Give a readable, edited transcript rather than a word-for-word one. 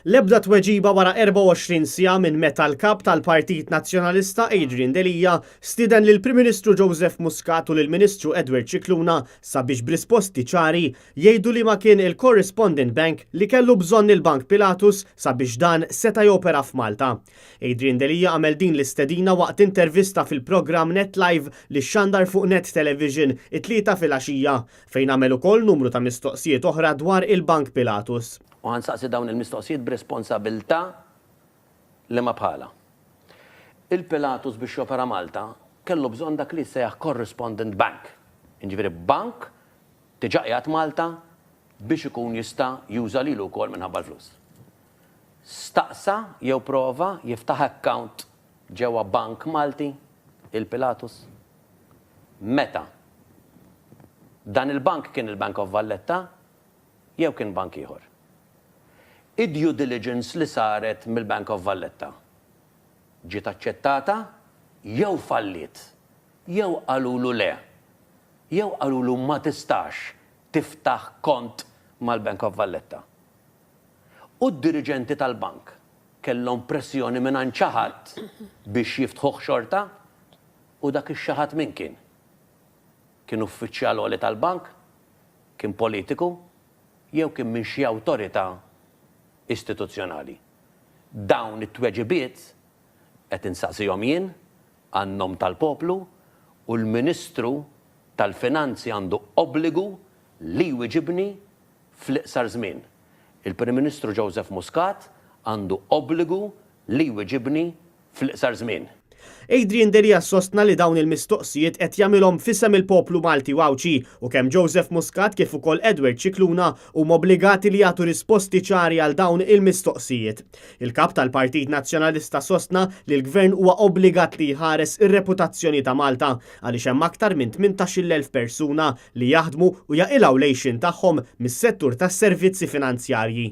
L-ebda tweġiba wara 24 siegħa minn meta l-Kap tal-Partit Nazzjonalista Adrian Delia stieden lill-Prim Ministru Joseph Muscat u lill-Ministru Edward Scicluna sabiex b'risposti ċari jgħidu liema kien il-correspondent bank li kellu bżonn il-Bank Pilatus sabiex dan seta' jopera f'Malta. Adrian Delia għamel din l-istedina waqt intervista fil-programm Net Live li xxandar fuq Net Television it-Tlieta filgħaxija fejn għamel ukoll numru ta' mistoqsijiet oħra dwar il-Bank Pilatus. U ħa nsaqsi dawn il-mistoqsijiet b'responsabilità li ma bħalha. Il-Pilatus biex jopera Malta kellu bżonn dak li jissejjaħ correspondent bank, jiġifieri bank diġà qiegħed Malta biex ikun jista' juża lilu wkoll minħabba l-flus. Staqsa jew prova jiftaħ account ġewwa bank Malti, il-Pilatus? Meta? Dan il-bank kien il-Bank of Valletta jew kien bank ieħor? Id-due diligence li saret mill-Bank of Valletta ġiet aċċettata jew falliet jew qalulu le jew qalulu ma tistax tiftaħ kont mal-Bank of Valletta? U d-diriġenti tal-bank kellhom pressjoni mingħand xi ħadd biex jiftħuh xorta? U dak ix-xi ħadd min kien? Kien uffiċjal għoli tal-bank? Kien politiku? Jew kien minn xi awtorità istituzzjonali? Dawn it-tweġibiet qed insaqsihom jien għan-nom tal-poplu u l-Ministru tal-Finanzi għandu obbligu li jwiġibni fl-iqsar żmien. Il-Prim Ministru Joseph Muscat għandu obbligu li jwiġibni fl-iqsar żmien. Adrian Delia sostna li dawn il-mistoqsijiet qed jagħmilhom f'isem il-poplu Malti u Għawdxi u kemm Joseph Muscat kif ukoll Edward Scicluna huma obbligati li jagħtu risposti ċari għal dawn il-mistoqsijiet. Il-Kap tal-Partit Nazzjonalista sostna li l-Gvern huwa obbligat li jħares ir-reputazzjoni ta' Malta għaliex hemm aktar minn 18,000 persuna li jaħdmu u jaqilgħu l-għixien tagħhom mis-settur tas-servizzi finanzjarji.